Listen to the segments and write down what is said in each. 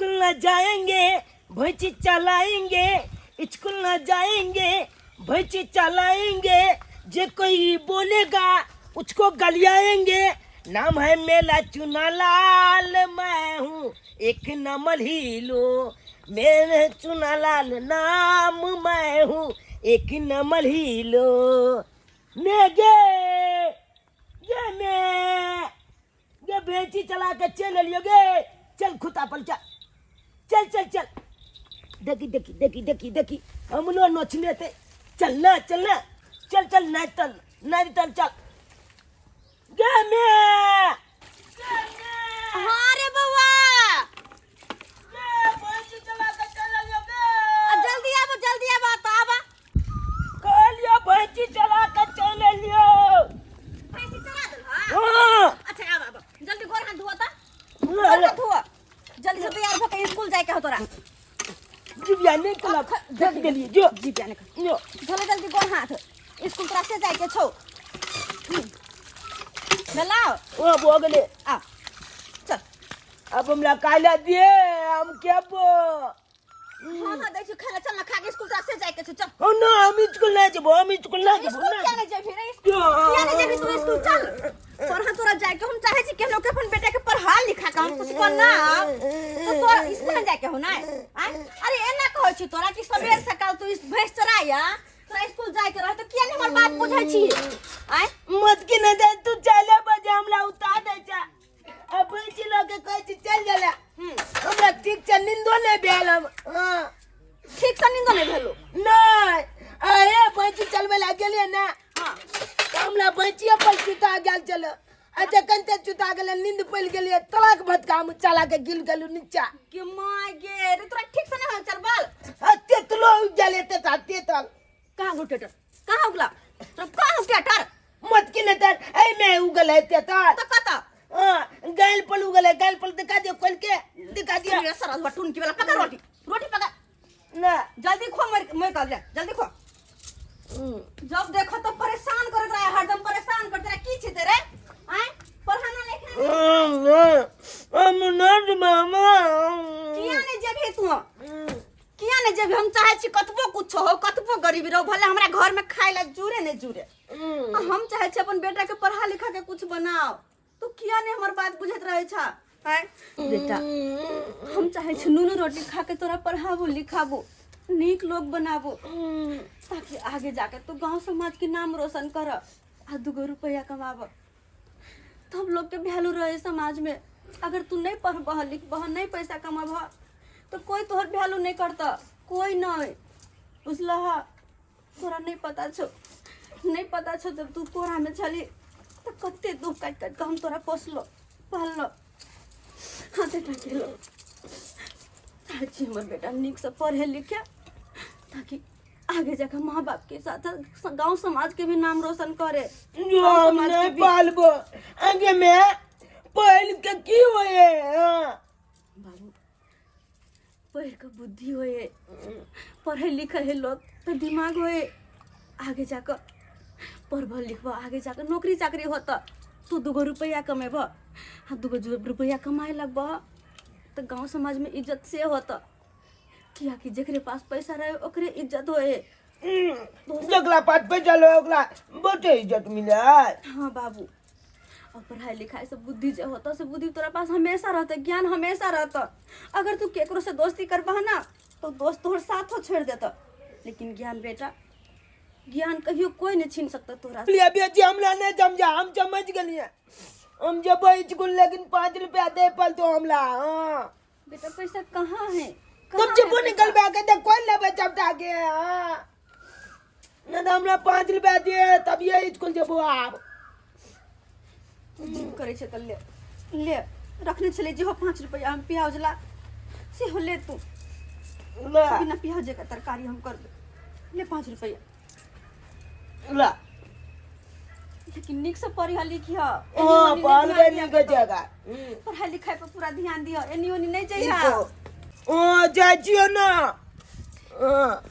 School न जाएंगे भैंसी चलाएंगे, स्कूल न जाएंगे भैंसी चलाएंगे, जे कोई बोलेगा उसको गलियाएंगे, नाम है मेला चुनालाल, मैं हूँ एक नमल हीलो, मेरे चुनालाल नाम, मैं हूँ एक नमल हीलो। मैं गे गे मैं गे बेची चला के चल एलियो गे, चल खुता पर चल चल चल चल, देखी देखी देखी देखी देखी हमनो नोचने थे, चल ना चल ना चल चल ना चल ना चल चल गे मैं हाँ रे बउआ, गे बेची चला के चल एलियो गे, आ जल्दी आबो जल्दी आबो तो आबा। कहलियो भैंसी चला के चल एलियो। भैंसी चला देल हाँ? हाँ। अच्छा आब आब जल्दी गोर हाथ धो त, ले, गोर ले। हाथ धो जल्दी से तैयार भ के स्कूल जाए के हो तोरा। जिबिया नहीं कला देख देलिए जो जिबिया नहीं जो जल्दी जल्दी गोर हाथ स्कूल तोरा से जाए के छौ। भेलौ? ओ भऽ गेलै। आ चल। अब हमरा काल्हि दिए हम खेबो। हाँ हाँ दै छी खाना, चल ना खा के स्कूल से जाए के छौ चल। ओ ना हम स्कूल नहीं जेबो, हम स्कूल नहीं जेबो। स्कूल किया नहीं जेबही रे, स्कूल किया नहीं जेबही तू स्कूल चल। तोरा तोरा जाए के हम चाहे छी कि हम लोग के अपन बेटा के पढ़ा लिखा के हम कुछ करना तो तोरा स्कूल नहीं जाए के हो ना। आय अरे एना कहै छी तोरा कि सबेर सकाल तू इस भैंस चराया तोरा स्कूल जाए के रह तो किया नहीं हमर बात बुझै छी? आय मत के न जाए तू चले बजे हमरा उतार दे जा। अब भैंसी लऽ के कहै छी चल जाला। हमरा ठीक से नींदो नहि भेल हम। हाँ। ठीक से नींदो नहि भेलो? नहि। अरे भैंसी चलबै लए गेलियै ने। हाँ। तऽ हमरा भैंसिए पर चुता गेल छल। आ जखन ते चुता गेलै नींद पड़ि गेलियै तलाक भटका हम चला के गिर गेलहुँ नीचा। के माय गे रे तोरा ठीक से नहि होल चलबल? आ तेतलो उगि गेल एते ता तेतल। कहाँ उगल टेटर? कहाँ उगला? तोरा कहाँ उगल टेटर? मत के नहीं तर ऐ में उगल है तेतल। तो कत? हाँ, गायल पर उगल है, गायल पर दिखा दियो खोल के दिखा दियो। ये सरल बटून की वाला पकड़ रोटी, रोटी पकड़। ना। जल्दी खो मर मर कर ले, जल्दी खो। जब देखो तो परेशान करत रहे, हरदम परेशान करत रहे, की छे तेरे? आय पढ़ाना लिखना नहीं। हम नर मामा। किया नहीं जेबही तू? किया नहीं जेबही? हम चाहे छी कतबो कुछ हो, कतबो गरीबी रहो, भले हमरा घर में खाए ला जुरे नहीं जुरे, हम चाहे छी अपन बेटा के पढ़ा लिखा के कुछ बनाओ। तू किया नहीं हमर बात बुझैत रहे छा? आय बेटा, हम चाहे छी नून रोटी खा के तोरा पढ़ाबो लिखाबो, नीक लोग बनाबो, ताकि आगे जाके तू गांव समाज के नाम रोशन कर आ दूगो रुपया कमाब, तब लोग के वैल्यू रहे समाज में। अगर तू नहीं पढ़बह लिखबह, नहीं पैसा कमाबह तो कोई तोहर वैल्यू नहीं करता, कोई नहीं। बुझलह? तोरा नहीं पता छौ, नहीं पता छौ जब तू कोरा में छली तो कते दुख काटि काटि के हम तोरा पोसलो पाललो, हाथे टाकेलो। चाहै छी हमर बेटा नीक से पढ़े लिखे ताकि आगे जाकर माँ बाप के साथ गांव समाज के भी नाम रोशन करे। जो हम समाज के नहीं भी। पालबो आगे में पढ़ के की होए? हाँ। बाबू पढ़ के बुद्धि होए, पढ़े लिखे है लोग तो दिमाग होए, आगे जाकर पढ़ब लिखब आगे जाकर नौकरी चाकरी होता, तू दूगो रुपया कमेब आ दूगो रुपया कमाए लगब तो गांव समाज में इज्जत से होता, कियाकि जेकरे पास पैसा रहे ओकरे इज्जत होए। जगला पाट पे चलो ओकरा बहुते इज्जत मिले। हाँ बाबू, और पढ़ाई लिखाई से बुद्धि जो होता से बुद्धि तोरा पास हमेशा रहता, ज्ञान हमेशा रहता। अगर तू केकरो से दोस्ती करबह ना तो दोस्त तोहर साथो छोड़ देता, लेकिन ज्ञान बेटा ज्ञान कहियो कोई नहीं छीन सकता तोरा से। लिया बेटी हमरा नहीं समझा, हम समझ गेलिए, हम जब स्कूल लेकिन 5 रुपया दे पल तो हमला। हाँ। बेटा पैसा कहाँ है? तब कहाँ जब है निकल पैसा? बे के तो कौन लेबे चपटा के? हाँ। ना तो हमरा 5 रुपया दिए तब ये स्कूल जबो आप। जिद करे छे त ले ले, रखने छले जे हो 5 रुपया हम प्याज ला से हो ले तू। ला। बिना प्याज के तरकारी हम कर दे, ले 5 रुपया। ला। लेकिन निक से पढ़िया लिखिया। हाँ, पढ़बे नहीं के जगह। पढ़ाई लिखाई पर पूरा ध्यान दियो, एनी ओनी नहीं जइहा। हाँ, जाइ छियो ना। हाँ।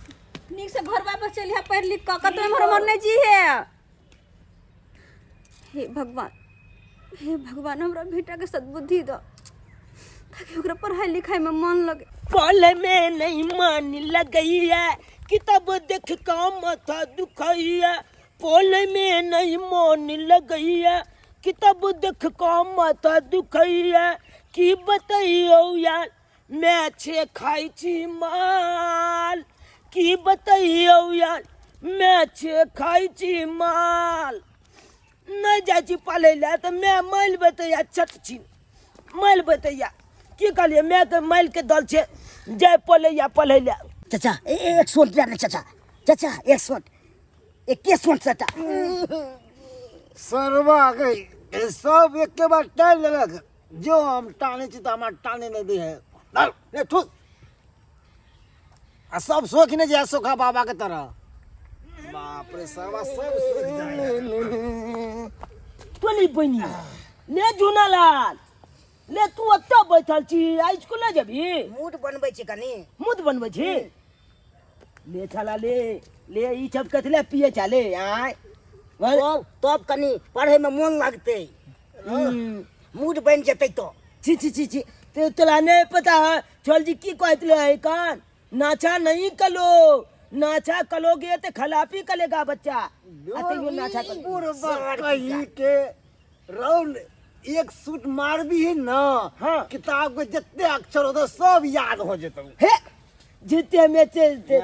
निक से घर वापस चलिहा पढ़ लिख क, कतौ एम्हर ओम्हर नहीं जीहे। हे भगवान, हे भगवान हमरा बेटा के सद्बुद्धि दो ताकि ओकरा पढ़ाइ लिखाइमे मन लगे। पल में नहीं मन लगैया, किताब देख का माथा दुखैया। पल में नहीं मन लगैया, किताब देख का माथा दुखैया। की बतैयौ यार, मैं छे खाइ छी माल। की बतैयौ यार, मैं छे खाइ छी माल। नहि जाइ छी पढ़ै लए तऽ माय मालि बतैया, चट छी मालि बतैया। की कहलियै, मायके मालिके दल छै जाय पलैया पढ़ै लए। चाचा एक सोट दए ने चाचा, चाचा एक सोट, एके सोट चाचा। सरवा के सब एके बार टानि लेलक। जो हम टानै छी तऽ हमरा टाने नहि दै है। चल, ले ठुस। आ सब सोखि नहि जाय सोखा बाबा के तरह। बाप रे, सरवा सब सोखि जाय है। तोली बनी ले झूनालाल, ले तू ओतऽ बैठल छी, आ स्कूल नहि जेबही? मूड बनबै छी कनी। मूड बनबै छी? ले छला ले ले, ई सब कथी ले पिए चले आय? तब कनी पढ़े में मन लगतै, मूड बनि जेतै तो। छी छी छी छी, ते तोरा नहीं पता है चल जी की कहत रहे कान नाचा नहीं कलो, नाचा कलोगे तो खलापी कलेगा बच्चा। आ तैयो नाचा कलो। बुढ़बा कही के राउंड एक सूट मारबी ही ना, हाँ। किताब के जितने अक्षर होते सब याद हो जेतौ। हे जितने में चलते।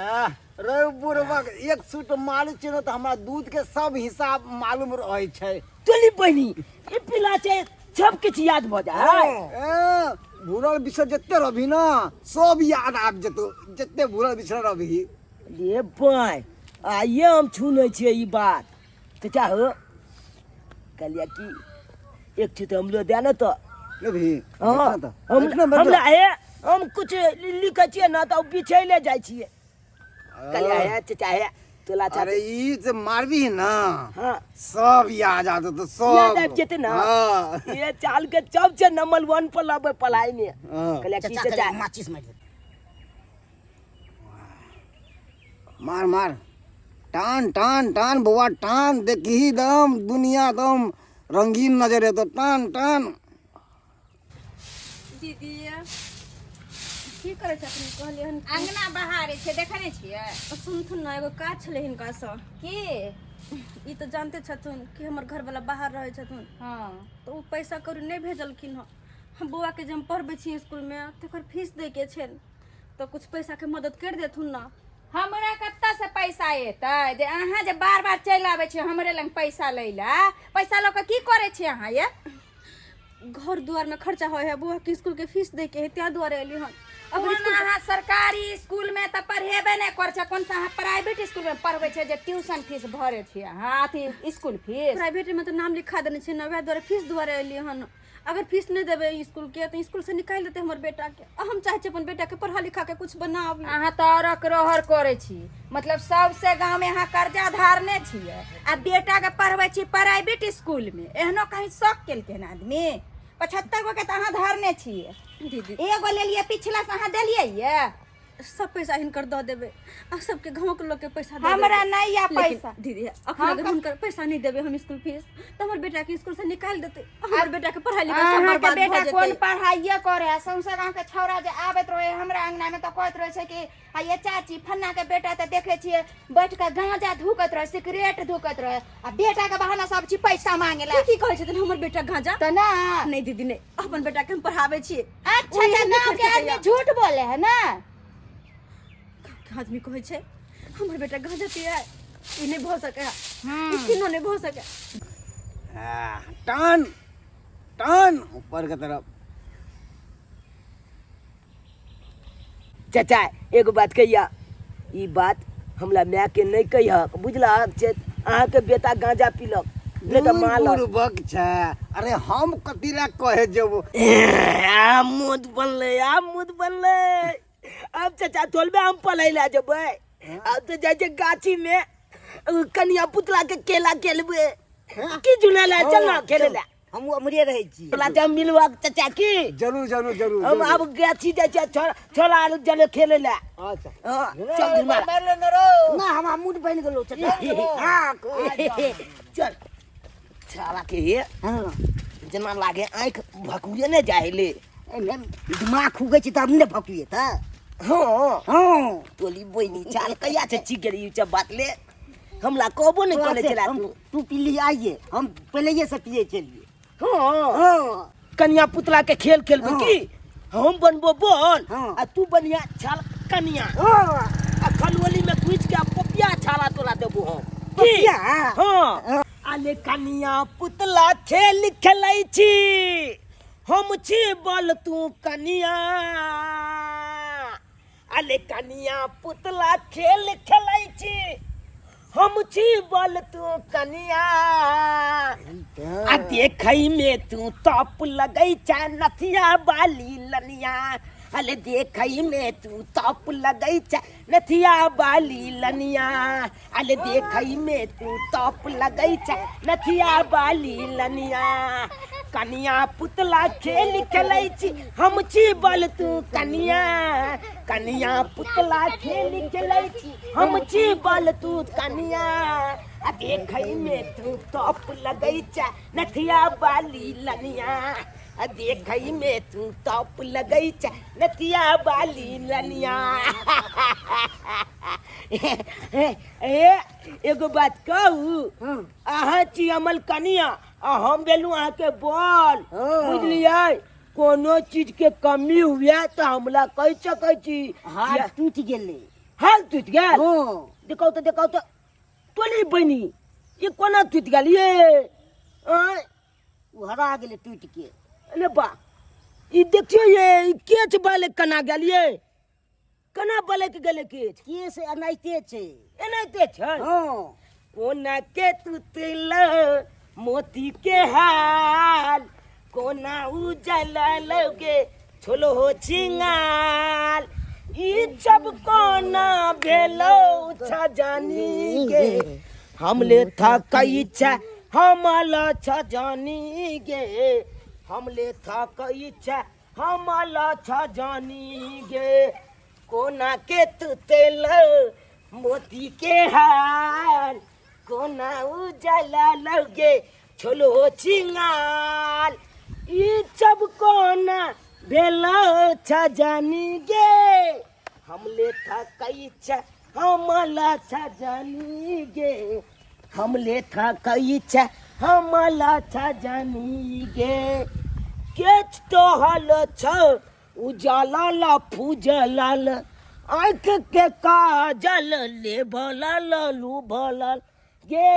रे बुढ़बा एक सूट मारै छियै ने तऽ हमरा दूध के सब हिसाब मालूम रहै छै। चली बहिनी, ई पिला छै सब किछु याद भऽ जाय। ए, भूलल बिसरल जते रहबही ना सब याद आबि जेतौ, जते भूलल बिसरल रहबही। रे बाय, आइए हम छुनै छियै ई बात। चाचा हो कहलियै कि एक ठो तऽ हमरो दए ने तऽ। लेबही? हाँ, देखना तऽ। हम देखना, देखना। हमरा हे हम कुछ लिखै छियै ने तऽ बिछैले जाइ छियै। कहलियै हे चाचा हे तोला चाचा। अरे ई जे मारबी ना, हाँ, सब याद आ जेतौ, सब याद आबि जेतै ना। हाँ। ये चाल के सब छै नंबर 1 पर लाबै पढ़ाई में। हाँ। कहलियै कि चाचा चाचा कनी माचिस मारि दे। मार मार, टान टान टान बौआ टान, देखही दम दुनिया दम रंगीन नजर एतौ, टान टान। दीदी की करै छथिन? कहलियै हन अंगना बहारै छै, देखै नहि छियै? सुनथुन ने, एगो काज छलै हिनकासँ। की? ई तऽ जानते छथुन कि हमर घरवला बाहर रहै छथुन। हाँ। तऽ ओ पैसा कौड़ी नहि भेजलखिन हँ। हम बौआके जे हम पढ़बै छी इसकुलमे तकर फीस दैके छनि, तऽ कुछ पैसाके मदद करि देथुन ने। हमरा कतऽ से पैसा एतै जे अहाँ जे बार बार चलि आबै छियै हमरे लग पैसा लै लए? पैसा लऽ कऽ की करै छियै अहाँ ये? घर दुआरमे खर्चा होइ है, बौआके इसकुलके फीस दैके है, ताहि दुआरे एली हन। अगर कोन अहाँ सरकारी स्कूलमे तऽ पढ़ेबे नहि करै छै, कोन सा अहाँ प्राइवेट स्कूलमे पढ़बै छै जे ट्यूशन फीस भरै छियै अहाँ, अथी स्कूल फीस? प्राइवेटमे तऽ नाम लिखा देने छै ने, वएह दुआरे फीस दुआरे एली हन। अगर फीस नहि देबै इसकुलके तऽ इसकुल से निकालि देतै हमर बेटाके। आ हम चाहै छी अपन बेटाके पढ़ा लिखा के कुछ बनाबी। अहाँ तऽ औरक रहर करै छी, मतलब सबसे गाँवमे अहाँ कर्जा धारने छियै आ बेटाके पढ़बै छी प्राइवेट स्कूलमे। एहनो कहीं शौक केलकै हन आदमी? 75 गो के तऽ अहाँ धारने छियै। दीदी एगो लेलियै पिछला से अहाँ देलियै ये? सब पैसा हिनकर दऽ देबै आ सबके गाँवके लोकके पैसा दऽ हमरा देबै। नहि या लेकिन पैसा। दीदी अखन हम अगर हुनकर पैसा नहि देबै हम स्कूल फीस तऽ हमर बेटाके स्कूल से निकालि देतै, हमर बेटाके पढ़ाई लिखाई सब अहाँके बर्बाद बेटा भऽ कोन जेतै। पढ़ाइए करे है? सौंसे गाँवके छौड़ा जे आबैत रहे हमरा अंगनामे तऽ कहैत रहै छै कि आ ये चाची फन्नाके बेटा तऽ देखै छियै बैठ कऽ गांजा धूकैत रहै, सिगरेट धूकैत रहै, आ बेटाके बहाना सब छी पैसा मांगे ला। की कहै छथिन हमर बेटा गांजा? तऽ ना नहीं दीदी नहीं, अपन बेटा के हम पढ़ाबै छियै। अच्छा, ओ तऽ एहन नहि गाँव करि के आदमी सकैया। झूठ बोले है ना? गाँव के आदमी कहै छै हमर बेटा गांजा पिए, ई नहि भऽ सकै है, ई केनो नहि भऽ सकै। हाँ, टान टान ऊपर के तरफ। चाचा एगो बात कहिया, ई बात हमरा माय के नहीं कहियक, बुझलक? जे अहाँके बेटा गांजा पीलक नहीं तऽ मारलक। बुड़बक छै। अरे हम कथी लए कहे जेबो? आ मुद बनलै, आ मुद बनलै। अब चाचा थोड़बे हम पढ़ै लए जेबै, अब तऽ जाइ छै गाछी में कनिया पुतला के केला खेलबै। की जुना ला चल ना खेले ला। हम उम्हरे रहै छी। तोरा जब मिलवा चाचा की? जरूर जरूर जरूर। हम जरूर। अब गाछी जाइ छै छोरा आर जले खेले ला। अच्छा। हाँ, चल जुना। मार ले रो। ना हमरा मूड बनि गेलो चाचा। हाँ, चल छाला के हे। हाँ। जेना लागे आँखि भकुरे ने जाइ ले। एहिमे दिमाग खुगै छै तब ने भकुए तऽ। हाँ। हाँ। तोली बोइनी चाल कहिया से चीख गेली ई सब बात ले हमरा कहबो नहीं करे छला हम तू। तू पीली आइए, हम पहले से पिए चलिए। हाँ। हाँ। कनिया पुतला के खेल खेलबे। हाँ। की हम बनबो बॉल। हाँ। आ तू बनिया छाल कनिया। हाँ। आ खलवली में घुस के पपिया छाला तोला देबो हम की? पपिया? हाँ। आले कनिया पुतला खेल खेलै छी, हम छी बल तू कनिया। आले कनिया पुतला खेल खेलै छी, हम छी बल तू कनिया। आ देखै में तू टॉप लगै छ नथिया बाली लनिया। अले देखै में तू टॉप लगै छ नथिया बाली लनिया। अले देखै में तू टॉप लगै छ नथिया बाली लनिया। कनिया पुतला खेल खेलै छी, हम छी बल तू कनिया। कनिया पुतला खेल खेलै छी, हम छी बल तू कनिया। आ देखै में तू टॉप लगै छ नथिया बाली लनिया। आ देखै में तू टॉप लगै छ नथिया बाली लनिया। ए एगो बात कहू? अहाँ छी अमल कनिया आ हम भेलहुँ अहाँके बॉल। हाँ। बुझलियै? कोनो चीज के कमी हुए तऽ हमरा कहि सकै छी। हाथ टूटि गेलै। हाथ टूटि गेल? हाँ। देखौ तऽ, देखौ तऽ, टोली बनी ई कोना टूटि गेल ये? आँय? ओ हरा गेलै टूटि के। अरे बा, ई देखियौ ये, ई केच बाले केना गेल ये? केना बलक गेलै केच? केस एनाहिते छै। एनाहिते छै? हाँ। कोना के तुतल मोती के हाल, कोना उजल लगे छोलो हो छिंगाल। ई सब कोना भेलो छ जानी के, हमले थकै छ हमल छ जानी गे। हमले थकै छ हमल छ जानी गे। कोना के तुतेल मोती के हाल, कोना उजला लगे छोलो छिंगाल। ई सब कोना भेलो छ जानी गे, हमले थकै छ हमला छ जानी गे। हमले थकै छ हमला छ जानी गे। केच तोहल छ उजाला ला फूजलाल, आँख के काजल ले भला ललू भला गे।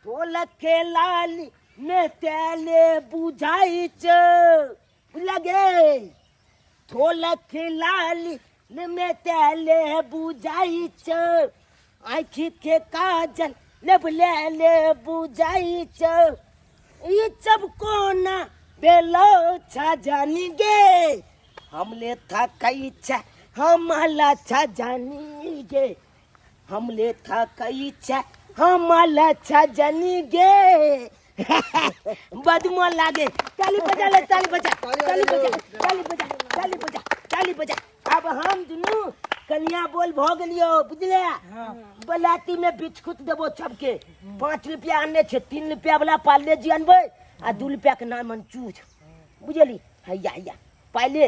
ढोलक के लाली में तेले बुझाई छ लगे। ढोलक लाली में तेले बुझाई छ, आँख के काजल ले ले बुझाई छ। ई सब कोना बेलो छ जानी गे, हमले थकै छ हमला छ जानी गे। हमले थकै छ हमला छ जानी गे। बदमो लागे। ताली बजा ले, ताली बजा, ताली बजा, ताली बजा, ताली बजा, ताली बजा। अब हम दुनू कनिया बोल भ गेलियो, बुझले? बलाती में बिस्कुट देबो सबके। 5 रुपया आनने छै, 3 रुपया वाला पार्ले जी अनबै आ 2 रुपया के नाम चूज, बुझली? हैया हैया पाइले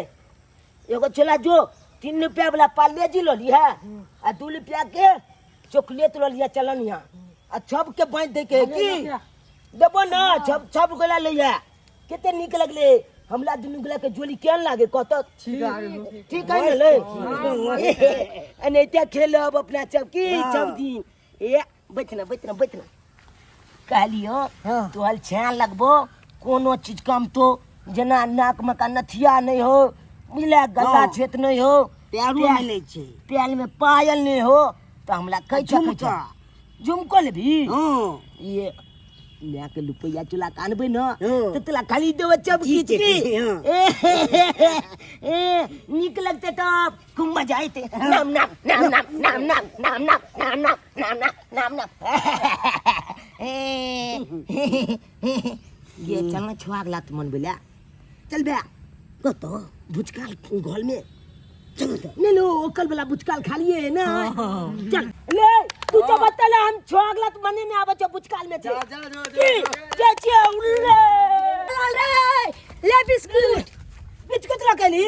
एगो चला जो 3 रुपया वाला पार्ले जी लऽ लिहे आ 2 रुपया के चॉकलेट लऽ लिहे। चलन यहाँ आ सबके बाँटि दै के है की देबो ना? सब सब गोला लैहे। कते नीक लगले हमरा दुनू गोला के जोली, केहन लागे कत? ठीक है ने? ले एनाहिते खेलब अपना सब की सब दिन। ए बैठ ना, बैठ ना, बैठ ना। कहलियो। हाँ। तोहल छान लगबो कोनो चीज कम तो जेना नाक में का नथिया नहीं हो, बुझले? गला हाँ। छेत नहीं हो, प्यारो मिलै छै, प्याल में पायल नहीं हो तो हमरा कहै छ। झुमका। झुमको लेबही? हाँ। ये माय के रुपैया चुला के आनबै न। हाँ। तऽ तोला खाली देबै सब ठीक किछु छै, की। हाँ। ए, ए, नीक लगतै तऽ खूब मजा अयतै। नाम नाम नाम नाम नाम नाम नाम नाम नाम नाम नाम नाम नाम नाम। ए, ये चल ना, छुआ गेला तऽ मन भेलै चल बे। कतऽ? भुचकाल घर में। चल तऽ। नहीं लो, ओकल वाला भुचकाल खा लिए ना, चल ले। तू तो बता ले, हम छोगला तो मने नहीं आवे छो भुचकाल में छे। जा जा जा। की जे छे उल्ले रे ले बिस्कुट। बिस्कुट रखेली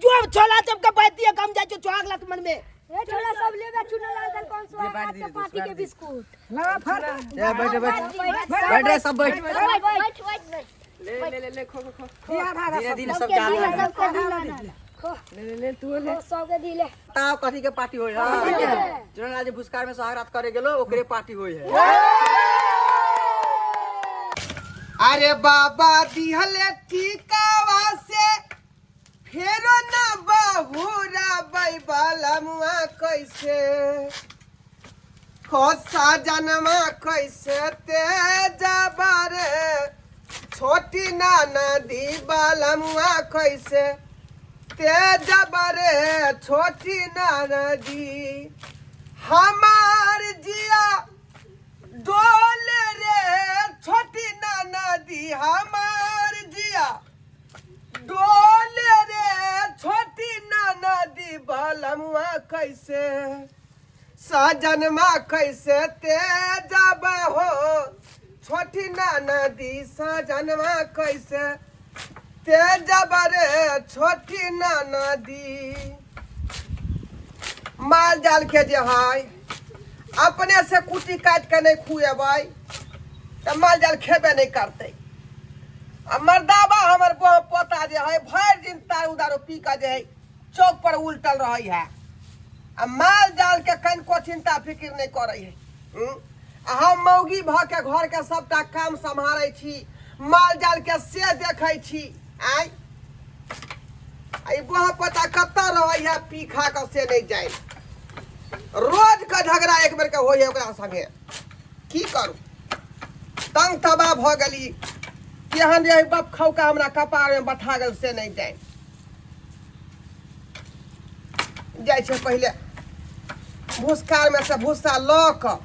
जो छोला चमका बात दिया कम जाय छो चोहाग लत मन में। ए छोला सब लेबे चुनलाल दल कौन सुहाग के पार्टी के बिस्कुट। ए बैठ बैठ बैठ रे सब बैठ। बैठ बैठ बैठ। ले ले ले ले खो खो खो। धीरे धीरे सब जा दिले सबके दिले। खो ले ले ले तू ले। सबके दिले। बताओ कथी के पार्टी होय है? चुनलाल जी भुस्कार में सुहाग रात करे गेलो ओकरे पार्टी होय है। अरे बाबा दिहले टीकावा से फेरो ना बहुरा बैबलमुआ कैसे खोसा जनमा कैसे तेजबारे छोटी नाना दी बालमुआ कैसे तेजबारे छोटी नाना दी हमार जिया डोल रे छोटी नाना दी हमार जिया डोल रे छोटी नाना दी बालमुआ कैसे सजनमा कैसे तेजब हो छोटी नाना दी सजनमा कैसे तेजब रे छोटी नाना दी। माल जाल के जे है अपने से कुटी काट के नहीं खुएबै तऽ माल जाल खेबे नहीं करतै। आ मर्दाबा हमर पोता जे है भरि दिन दारू दारू पी के जे है चौक पर उलटल रहै है आ माल जाल के कनिको चिंता फिक्र नहीं करै है। आ हम मौगी भऽ के घर के सबटा काम सम्हारै छी, माल जाल के से देखै छी। आइ ई बह पोता कतऽ रहै है पी खा के से नहीं जाय। रोज के झगड़ा एक बेर के होइ है ओकरा संगे। की करू तंग तबाह भऽ गेली। केहन रहै बाप खौका हमरा कपार में बैठा गेल से नहीं जाय। जाइ छै पहिले भूसकार में से भूसा लऽ कऽ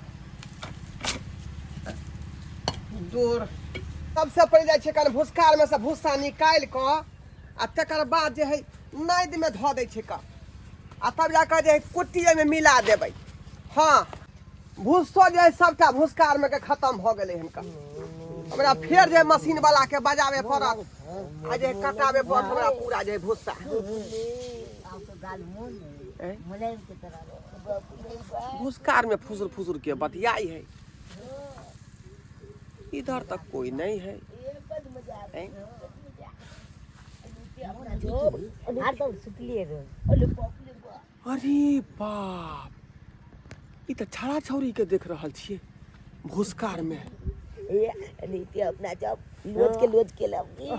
दूर सबसे पहिले जाइ छै कन भूसकार में से भूसा निकालि कऽ आ तकर बाद जे है नदी में धऽ दै छै कऽ आ तब जाकऽ जे है कुट्टी ओहिमे मिला देबै। हाँ भूसो जे है सबटा भूसकार में के खत्म भऽ गेलै हन कऽ। हमरा फेर जे मशीन वाला के बजाबे पड़त आ जे कटाबे पड़त हमरा पूरा जे भूसा। भूसकार में फुसुर फुसुर के बतियाई है। इधर तक कोई नहीं है। अरे बाप ई तऽ छड़ा छौरी के देख रहल छियै भूसकार में। ए अपना जब लोच के लोच के लाऊंगी।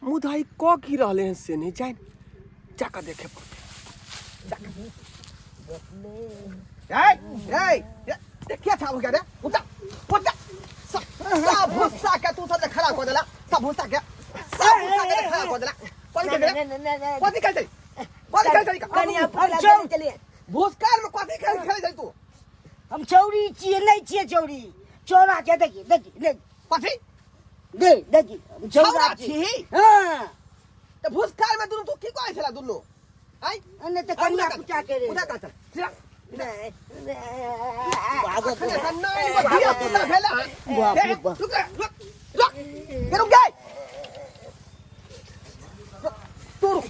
मुदा ई कऽ की रहले हन से नहीं जानि, जाकऽ देखे पड़तै। ए ए देखिए छाबो के रे उठा उठा सब सब भूसा के तू सब खराब कर देला। सब भूसा के सब भूसा के खराब कर देला। कथी के रे? कथी खेल चली? कथी खेल चली? कनिया पूरा चलिए। भूसकार में कथी खेल खेल चली तू? हम चौरी छियै नहीं छियै चौरी। चौरा के देखी देखी ले। कथी? दे देखी हम चौरा चौरा छी। छी? हाँ। त भूसकार में दुनू तू की कहै छला दुनू? आइ नहीं त कनिया पुचा के रे। उधर का चल। सीधा। नहीं भागो अखने से नहीं वो धिया पुता भेला। बाप रे बाप। रुक रे, रुक, रुक। ये रुक गए। तू रुक। तू रुक।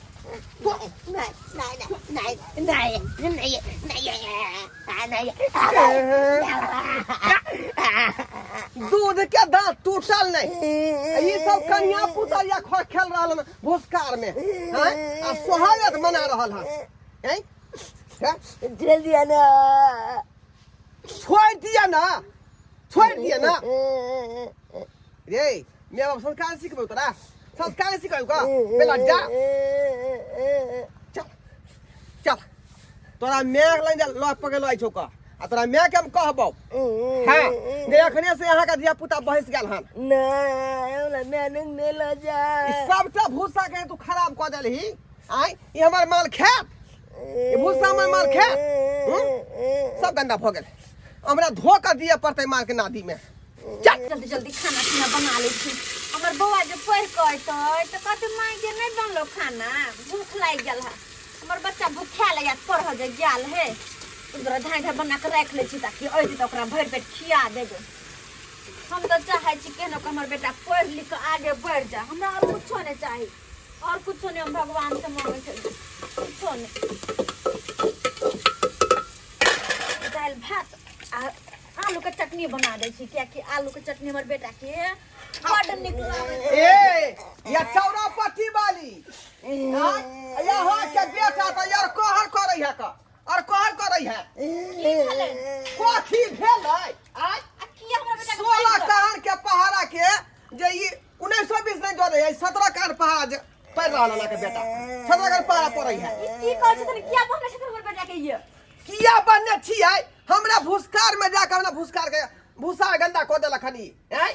नहीं नहीं नहीं नहीं नहीं नहीं नहीं। दूध के दांत टूटल नहीं। ई सब कनिया पुता या खो खेल रहल हन भूसकार में। हैं? आ सोहागत मना रहल हन। हैं? हैं? जल्दी दिया ना। छोड़ दिया ना, छोड़ दिया ना रे। मेरा बाप संस्कार सिखबै तोरा, संस्कार सिखबै का पहला जा चल चल तोरा my लग जा लऽ पकड़ लऽ छौ का आ तोरा my के हम कहबौ। हाँ जे अखने से अहाँ के धिया पुता बहस गेल हन। नहीं हमरा my नहीं नहीं लऽ जा। ई सबटा भूसा के तू खराब कऽ देलही। आय ई हमर माल खेत, ई भूसा हमर माल खेत सब गंदा भऽ गेल। हमरा धो कऽ दिअ पड़तै माल के नादी में। चल जल्दी जल्दी खाना पीना बना लै छी। हमर बौआ जे पढ़ि कऽ अयतै तऽ कहतै माय गे नहि बनलो खाना, भूख लागि गेल है। हमर बच्चा भूखायल है पढ़ऽ जे गेल है। ओकरा धाँइ धाँइ बना कऽ राखि लै छी ताकि अयतै तऽ ओकरा भरि पेट खिया देबै। हम तऽ चाहै छी केहनो के हमर बेटा पढ़ि लिख कऽ आगे बढ़ि जाए। हमरा आओर कुछो नहि चाही, आओर कुछो नहि हम भगवान से मांगै छी, कुछो नहि। दालि भात आ आलूके चटनी बना दै छी, कियाकि आलूके चटनी हमर बेटाके बड्ड नीक लागै छै। ए या चौरा पट्टी वाली, हाँ? यहाँ के बेटा तो यार कहर करे है का और कहर करे है। की भेलै? कथी भेलै? आय आ किया हमरा बेटा के 16 कहर के पहाड़ा के जे ई 1920 नहीं जोड़े है, 17 कहर पहाड़ा जे पढ़ रहल है के बेटा, 17 कहर पहाड़ा पढ़े है। ई की कहै छथिन? किया बहने छथिन हमर बेटा के? ये किया बनने छियै? हमरा भूसकार में जाके हमरा भूसकार के भूसा गंदा कऽ देलक हन ई। आँय?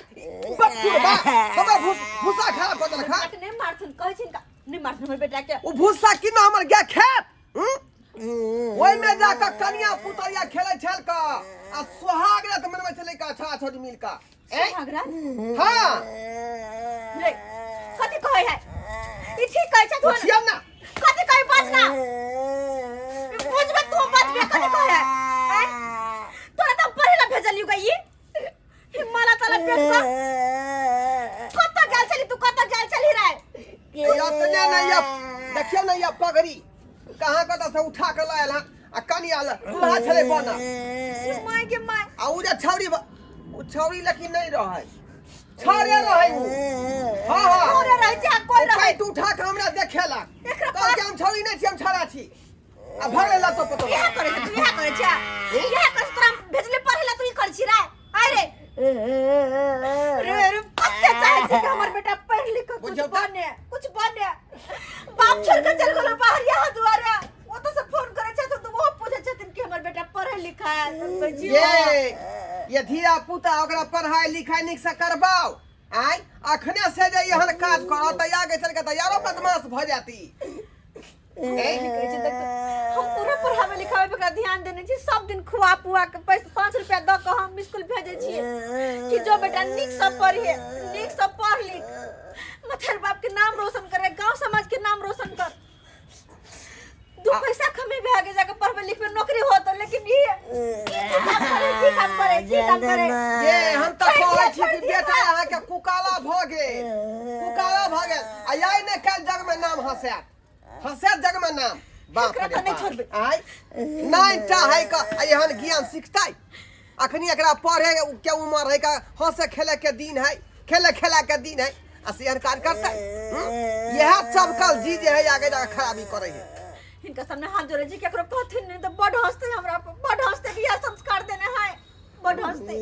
बच्चू बा, हमर भूसा खराब कऽ देलक हन। बेटा के नहि मारथुन, कहै छिन का नहि मारथुन हमर बेटा के। ओ भूसा की ना हमर गाय खेत, हम्म? ओहिमे जाकऽ कनिया पुतरिया खेलै छल का आ सोहाग रात मनबै छलै का छा छोड़ी मिल का। आँय? सोहाग रात? हाँ। रे, कथी कहै है ई? ठीक कहै छथुन? पुछियौ ना। कथी कहै? बाज ना, बुझबे तू, बाजबे। कथी कहै है? आँय? तोरा तऽ पढ़े ला भेजलियौ गे, ई माला ताला पेट पर कतऽ गेल छली तू? कतऽ गेल छली रे? एतने नहि यऽ, देखियौ ने यऽ पगड़ी कहाँ कतऽ से उठा के लायल हँ आ कनिया लए दुल्हा छलै बनल। My गे my. आ उ जे छौड़ी उ छौड़ी लेकिन नहि रहै, छौड़े रहै उ। हाँ हाँ, छौड़े रहै छै आ कोइ ओ रहै। पैंट उठा के हमरा देखेलक, एकरा कहलकै हम छौड़ी नहि छी, हम छौड़ा छी, आ भरले लतो पतो। इएह करै छै तू, इएह करै छै, इएह करै छै। तोरा हम भेजले पढ़े ला, तू ई करै छी रे? आय रे रे रे, कते चाहै छै कि हमर बेटा पढ़ि लिख के कुछ बुझियौ तऽ। बने, कुछ बने। बाप छोड़ के चल गेलो बाहर यहाँ दुआरे। ओतऽ से फोन करै छथिन तऽ ओहो पूछै छथिन कि हमर बेटा पढ़े लिखा है? तऽ कहै छी, ये धिया पुता ओकरा पढ़ाई लिखाई नीक से करबाओ। आय अखने से जे एहन काज करत तऽ आगे चल के तऽ यारो बदमाश भऽ जाती। कहै छै देख, हम पूरा पढ़ावे लिखावे पर एकरा ध्यान देने छी। सब दिन खुआ पुआ के पैसा 5 रुपया दऽ के हम स्कूल भेजै छियै कि जो बेटा नीक से पढ़िए, नीक से पढ़ लिख, मथर बाप के नाम रोशन करे, गांव समाज के नाम रोशन कर, 2 पैसा कमेबे, आगे जाके पढ़बे लिखबे, नौकरी होतो। लेकिन ई की काम करे, की काम करे, की काम करे? ये हम तऽ छोड़ि कहै दिअ, छी कि छोड़ि दिअ। बेटा अहाँके कुकाला भऽ गेल, कुकाला भऽ गेल आ आइ ने काल्हि जगमे नाम हँसायत, हँसायत जगमे नाम। बाप एकरा रे तऽ नहि बाप। छोड़बै। आइ नहि चाहै के आ एहन ज्ञान सिखतै? अखनी एकरा पढ़े के उमर है का, हंसे खेले के दिन है, खेले खेला के दिन है, आ से एहन काज करतै, हम्म? इएह चबकल जी जे है आगे जाके खराबी करै है। हिनका सामने हाथ जोड़े छी, केकरो कहथिन नहीं तो बड हंसते हमरा पर, बड हंसते कि यह संस्कार देने है, बड हंसते।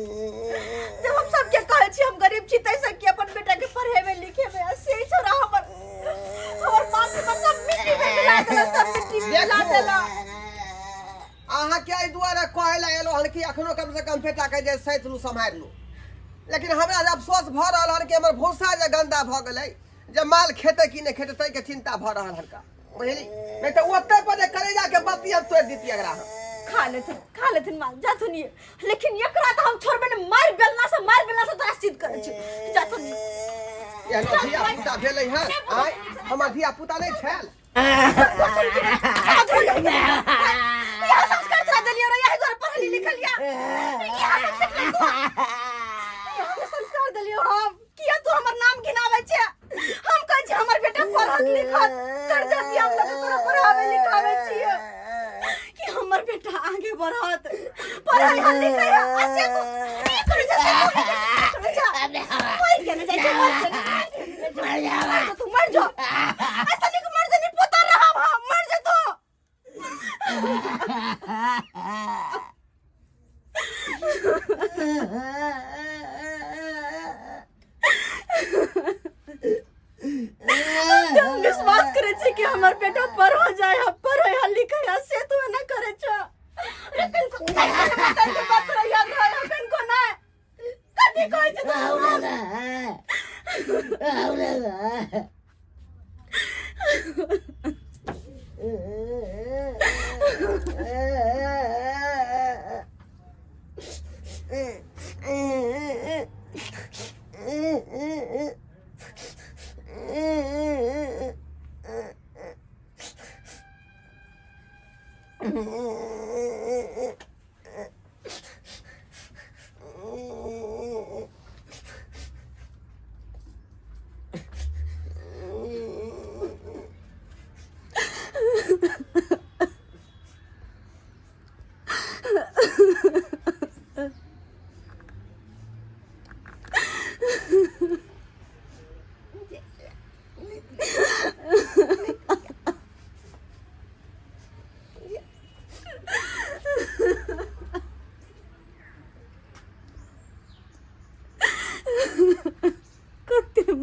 जब हम सबके कहै छी हम गरीब छी तैसे कि अपन बेटा के पढ़ेबे लिखेबे, आ से छोरा हमर हमर मान सम्मान सब मिट्टी में मिला देला, सब मिट्टी में मिला देखू। देला। अहाँके एहि दुआरे कहै लए एलहुँ हन कि अखनो कमसँ कम बेटाके जे सैत लू, सम्हारि लू, लेकिन हमरा जे अफसोस भऽ रहल हन कि हमर भूसा जे गन्दा भऽ गेलै, जे माल खेतै कि नहि खेतै ताहिके चिन्ता भऽ रहल हन का, बुझली? नहि तऽ ओतै पर जे करेजाके बत्ती हम तोड़ि दितियै एकरा हम। खा लेथिन, खा लेथिन माल, जाथुन ये, लेकिन एकरा तऽ हम छोड़बे नहि। मारि बेलना से, मारि बेलना से तोरा सिद्ध करै छी, जाथुन ये। एहनो धिया पुता भेलै हन? आँय, हमर धिया पुता नहि छल? यहाँ संस्कार तोरा देलियौ रे, यही दुआरे पढ़ली लिखलिया, यहाँ सब सिखलै तू। यहाँ के संस्कार देलियौ हम? किया तू हमर नाम घिनाबै छै? हम कहै छी हमर बेटा पढ़त लिखत, कर्जा दिया हम लोग तोरा पढ़ावे लिखावे छियै कि हमर बेटा आगे बढ़त, पढ़ाई हम लिखाई है, आ से तू की करै छै? से तू की करै छै? मर के ने जाइ छै, मर के ने, मर जा तू, मर जा, ऐसा नहीं कि मर जा, नहीं पोता रहब हम, मर जा तू। हम विश्वास करे छी कि हमर बेटा पढ़ जाए, हम पढ़े है लिखे है, से तू एना करे छ रे? कनको के बात तोरा याद रहे? कनको ना कथी कहै छै तू?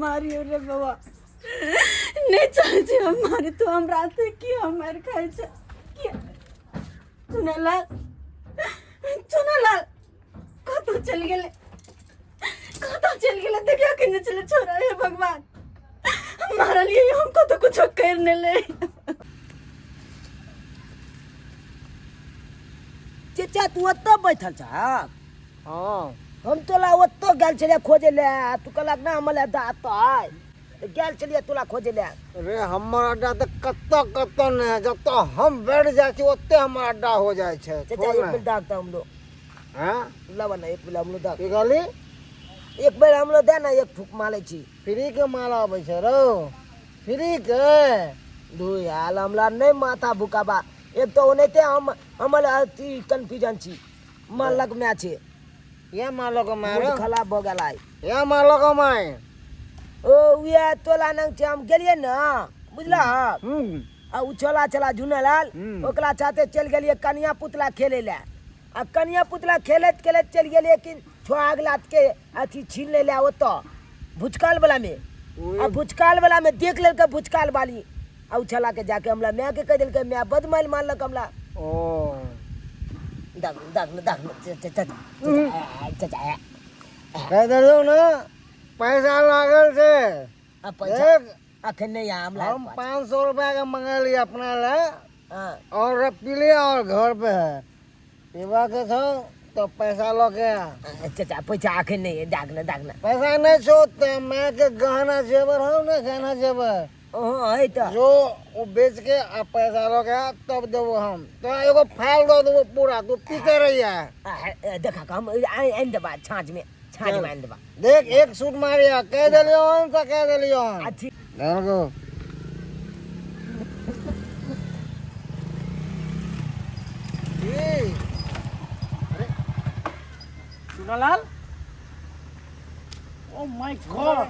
मारियो रे बाबा नहि चाहै छी हम मारी तू हमरा से की हम मारि खाइ छै किया चुनालाल चुनालाल कतऽ चलि गेलै कतऽ चलि गेलै देखियौ केने छलै छोरा हे भगवान हम मारलियै हम कतऽ कुछो करि नहि ले चचा तू ओतऽ बैठल छह हाँ हम तोला ओतऽ गेल छलियै खोजे ले आ तू कहलक ना हमर अड्डा एतऽ आय तऽ गेल छलियै तोला खोजे ले रे हमर अड्डा तऽ कतऽ कतऽ नहि है जतऽ हम बैठ जाइ छी ओते हमर अड्डा हो जाइ छै चचा छोड़ एक ने। बेर दाग दे हमरो हैं लाबा ना एक बेर हमरो दाग की कहली एक बेर हमरो दे ना एक फूक मारै छी फ्री के माल अबै छै रौ फ्री के धू यार हमरा नहि माथा भुकाबा एक तऽ ओनाहिते हम हमर अथी कन्फ्यूजन छी मालक माय छै या मालक माय मूड खराब भऽ गेल आइ या मालक माय ओ उएह तोला नंग छै हम गेलियै ने बुझलहक हम्म आ उ छोला छला झुनलाल हम्म। ओकरा साथे चलि गेलियै कनिया पुतला खेलै लए आ कनिया पुतला खेलैत खेलैत चलि गेलियै कि छोआग लात के अथी छीन लै लए ओतऽ भुचकाल वाला में आ भुचकाल वाला में देख लेलकै भुचकाल वाली आ उ छला के जाके हमरा माय के कहि देलकै माय बद मारि मारलक हमरा ओ दाग दाग दाग चचा चचा कहि देलियौ ने पैसा लागल छै आ पैसा देख अखन नहीं आम हम 500 रुपया के मंगेली अपना ले हाँ और पीले और घर पे है पीवा के छौ तो पैसा लऽ के आ चाचा पैसा अखन नहीं है दागना दागना पैसा नहीं छौ ते माय के गहना जेवर हौ ने गहना जेवर हाँ है तो जो वो बेच के आ पैसा लऽ के आ तब देबो हम तो एगो फाइल दऽ देबो पूरा तू पीते रहिया देखा हम आनि देबा छाँछ में छाँछ में आनि देबा देख एक सूट मारिया कह देलियो हन तऽ कह देलियो हन अच्छी देखो चुनालाल ओ my God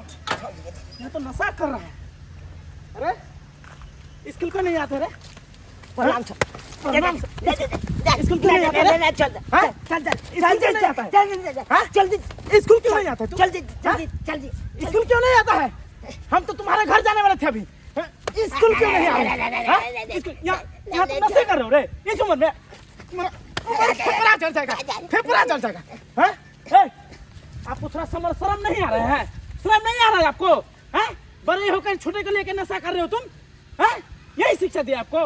ये तो नशा कर रहा है अरे स्कूल को नहीं आते रे प्रणाम सर प्रणाम सर। स्कूल क्यों नहीं आता रे चल हाँ? चल चल स्कूल क्यों नहीं आता है चल हाँ? जल्दी स्कूल क्यों नहीं आता है तू? जल्दी हाँ? जल्दी जल्दी स्कूल क्यों नहीं आता है हम तो तुम्हारे घर जाने वाले थे अभी हाँ? स्कूल क्यों नहीं आ रहे हाँ? स्कूल यहाँ यहाँ तुम नशे कर रहे हो रे इस उम्र में तुम्हारा तुम्हारा फेफड़ा जल जाएगा फेफड़ा जल जाएगा हाँ? ए, आपको थोड़ा समर शर्म नहीं आ रहा है शर्म नहीं आ रहा है आपको हैं? बड़े होकर छोटे को लेकर नशा कर रहे हो तुम हैं? यही शिक्षा दिया आपको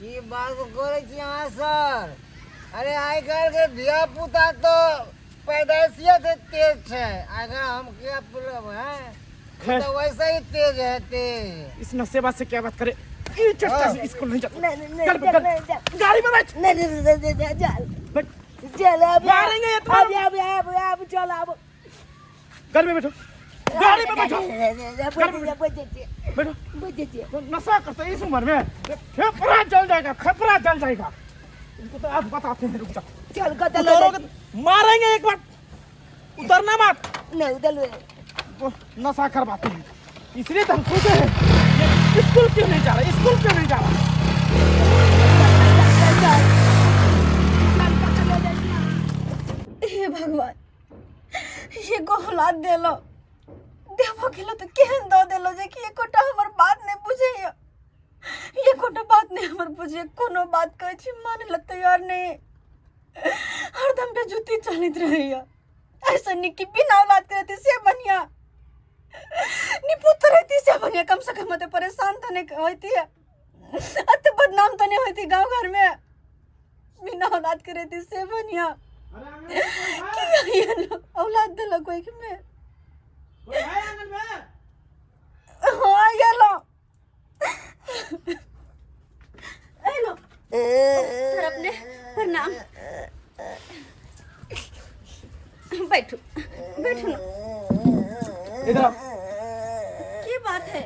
की बात करै छी अहाँ सर अरे आइ काल्हि के धिया पुता तऽ पैदाइशिये से तेज छै आगाँ हम किया पुलब हैं खैर। तो वैसे ही तेज है तेज इस नशेबाज से क्या बात करे ये चस्का से स्कूल नहीं जाता नहीं नहीं चल, चल, नहीं गाड़ी में बैठ नहीं नहीं नहीं चल बैठ चल अब मारेंगे ये तुम्हारे। अब अब अब चल अब गाड़ी में बैठो गाड़ी में बैठो बैठो तो नशा करते हैं इस उम्र में फेफड़ा जल जाएगा फेफड़ा जल जाएगा इनको तो आज बताते हैं रुक जाओ चल कतल उतरोगे तो मारेंगे एक बार उतरना मत नहीं उधर वो नशा करवाते हैं इसलिए तो हम सोचे हैं ये स्कूल क्यों नहीं जा रहा स्कूल क्यों नहीं जा रहा हे भगवान ये औलाद देलो देबो केलो तऽ केहन दऽ देलो जे कि एकोटा हमर बात नहि बुझैया एकोटा बात नहि हमर बुझैया कोनो बात कहै छी मानै लए तैयार नहि हरदम बेजुती चलैत रहैया ऐसे नीक कि बिना औलाद के रहती से बढ़िया निपुत रहती से बढ़िया कम से कम एते परेशान तऽ नहि होती है एते बदनाम तऽ नहि होती गाँव घर में बिना औलाद के रहती से बढ़िया कि ये लोग औलाद देलक कोई में हाँ ये लो ये लो सर अपने प्रणाम बैठो बैठो ना इधर आओ। की बात है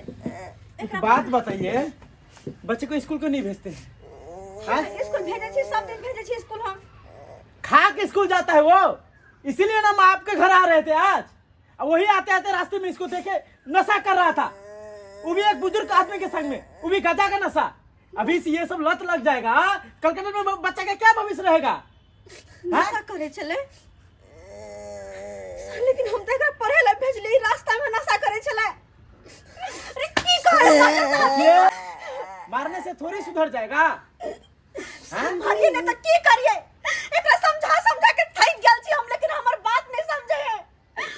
एक बात बताइए बच्चे को स्कूल क्यों नहीं भेजते हैं स्कूल भेजे छी सब दिन भेजे छी स्कूल हम खा के स्कूल जाता है वो इसीलिए ना हम आपके घर आ रहे थे आज और वही आते आते रास्ते में इसको देखे नशा कर रहा था वो भी एक बुजुर्ग आदमी के संग में वो भी गजा का नशा अभी से ये सब लत लग जाएगा कलकत्ता में बच्चा का क्या भविष्य रहेगा नशा करे छले लेकिन हम तऽ एकरा पढ़े ला भेजली रास्ता में नशा करे छलै। अरे की कहै ये मारने से थोड़ी सुधर जाएगा। मारिए ने तऽ की करिए, एकरा समझा समझा के थक गेल छी हम, लेकिन हमर बात नहीं समझे है।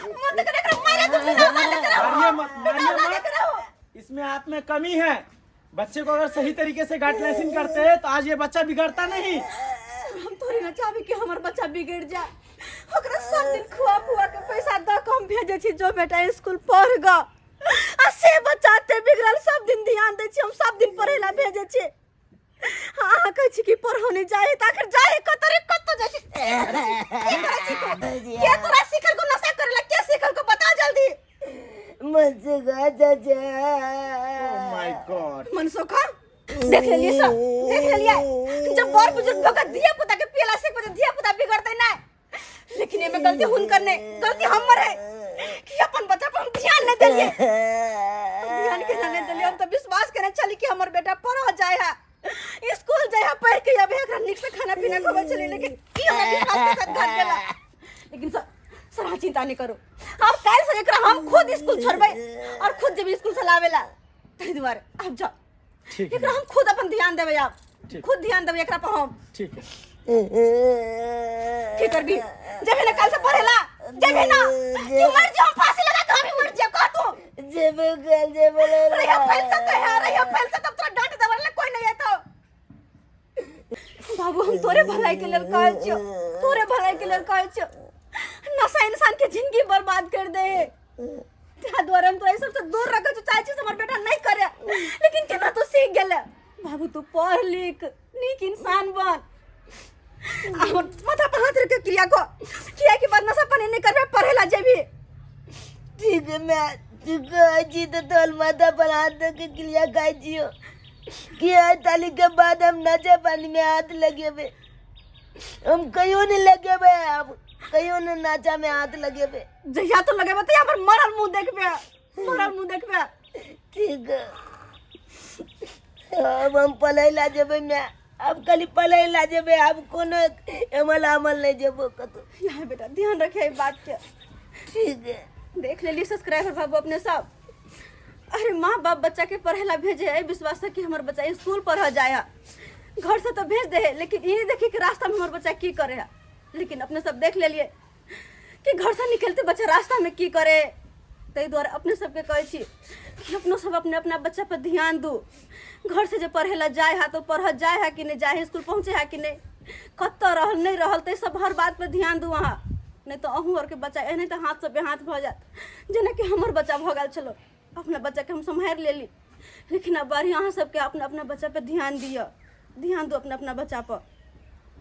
मन तऽ करे एकरा मारे के बिना बात करे। मारिए मत, मारिए बिना बात मत। करे। इसमें आप में कमी है। बच्चे को अगर सही तरीके से गाइडलाइन करते हैं तो आज ये बच्चा बिगड़ता नहीं। हम थोड़ी ना चाहबी कि हमर बच्चा बिगड़ जाए। ओकरा सब दिन खुआ खुआ के पैसा दऽ के हम भेजै छी, जो बेटा स्कूल पढ़ ग, आ से बच्चा एते बिगड़ल, सब दिन ध्यान दै छी हम, सब दिन पढ़ै ला भेजै छी। हाँ, अहाँ कहै छी कि पढ़ो नहि जाइ, तऽ आखिर जाइ कतऽ रे, कतऽ जाइ छी? की करै छी तू? के तोरा सिखल को नशा करे ला, के सिखल को, बता जल्दी। मनसुखा चाचा। Oh my God. मनसुखा देख लेलिए सब, देख लेलिए। जब बड़ बुजुर्ग भऽ के धिया पुता के पियला से धिया पुता बिगड़तै नहि। लेकिन एमे गलती हुनकर नहीं, गलती हमर है कि अपन बच्चा पर हम ध्यान नहीं देलिए। ध्यान केना नहीं देलिए? हम तो विश्वास करे छली कि हमर बेटा पढ़ जाए है, स्कूल जाए है, पढ़ के अबे एकरा नीक से खाना पीना खबै छली, लेकिन की हमरा विश्वास के साथ घर गेला। लेकिन सर, सर अहाँ चिंता नहीं करू, हम काल्हि से एकरा हम खुद स्कूल छोड़बै और खुद जेबै स्कूल से लाबे ला। ताहि दुआरे आब जाओ। ठीक है। एकरा हम खुद अपन ध्यान देबै, आब ठीक। खुद ध्यान देबै एकरा पर हम। ठीक है। की करबी? जेबे ना काल से पढ़ेला? जेबे ना कि मर जा, हम फांसी लगा के हम ही मर जा, कह तू। जेबे कल जेबे। अरे यहाँ फैल सकते हैं, अरे यहाँ फैल सकते, तोरा डांट देबर ले कोई नहीं है तो। बाबू हम तोरे भलाई के लेल कहै छियो, तोरे भलाई के लेल कहै छियो, नशा इंसान के जिंदगी बर्बाद कर दे है। ताहि दुआरे हम तोरा ई सबसे दूर रखै छियो, चाहै छी से हमर बेटा नहीं करे, लेकिन केना तू सीख गेले। बाबू तू पढ़ लिख नीक इंसान बन। हमर माथा पर हाथ रख के क्रिया को किया कि बाद नशा पानी नहीं करबे, पढ़े ला जेबी। ठीक है मैं तू कहै छी तऽ तोहर माथा पर हाथ दऽ के क्रिया खाइ छियो कि आइ ताली के बाद हम नशा पानी में हाथ लगेबै। हम कहियो नहीं लगेबै, आब कहियो नहीं नाचा में हाथ लगेबै। जहिया तो लगेबै तहिया हमर मरल मुंह देखबे, मरल मुंह देखबे। ठीक है, अब हम पढ़ै ला जेबै मैं, अब खाली पढ़ै ला जेबै, आब कोनो एमल आमल नहीं जेबो कतौ। यहाँ बेटा ध्यान रखे बात के। ठीक है। देख लेली सब्सक्राइबर बाबू अपने सब। अरे माँ बाप बच्चा के पढ़े ला भेजे है विश्वास से कि हमर बच्चा स्कूल पढ़ जाए है, घर से तो भेज दे है, लेकिन ये नहीं देखी कि रास्ता में हमर बच्चा की करे है। लेकिन अपने सब देख लेलिए कि घर से निकलते बच्चा रास्ता में की करे। ताहि दुआरे अपने सबके कहै छी कि अपनो सब अपने अपना बच्चा पर ध्यान दू। घर से जे पढ़े ला जाए है तो पढ़ जाए है कि नहीं जाए है, स्कूल पहुँचे है कि नहीं, कतऽ रहल नहीं रहल, ताहि सब हर बात पर ध्यान दू अहाँ। नहीं तो अहूँ आरके बच्चा एहने तऽ हाथसँ बेहाथ भऽ जायत, जेनाकि हमर बच्चा भऽ गेल छलो। अपना बच्चाके हम सम्हारि लेली, लेकिन अब बारी अहाँ सबके अपना अपना बच्चा पर ध्यान दिअ, ध्यान दू अपना अपना बच्चा पर।